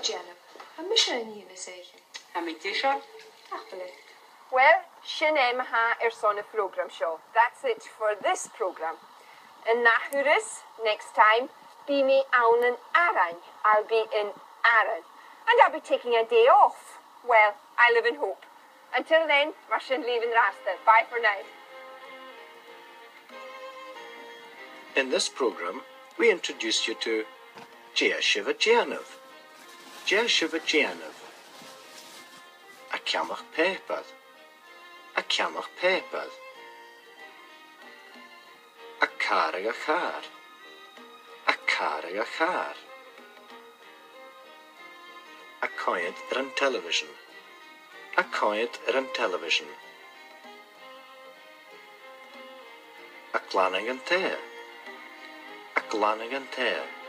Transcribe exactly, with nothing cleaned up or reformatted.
Dèanamh. Tha mise a' dèanamh seo. Tha mi deiseil. Tapadh leibh. Well, sin e ma-thà airson a' phrògraim seo. That's it for this programme. An ath thuras, next time, bidh mi ann an Arainn. I'll be in Aran. And I'll be taking a day off. Well, I live in hope. Until then, mar sin leibh an-dràsta. Bye for now. In this programme, we introduce you to Dè tha sibh a' dèanamh? Dè tha sibh a' dèanamh? A' ceannach pàipear. A' ceannach pàipear. A' càradh a' chàr. A' càradh a' chàr. A' coimhead air an telebhisean. A' coimhead air an telebhisean. A' glanadh an taighe. A' glanadh an taighe.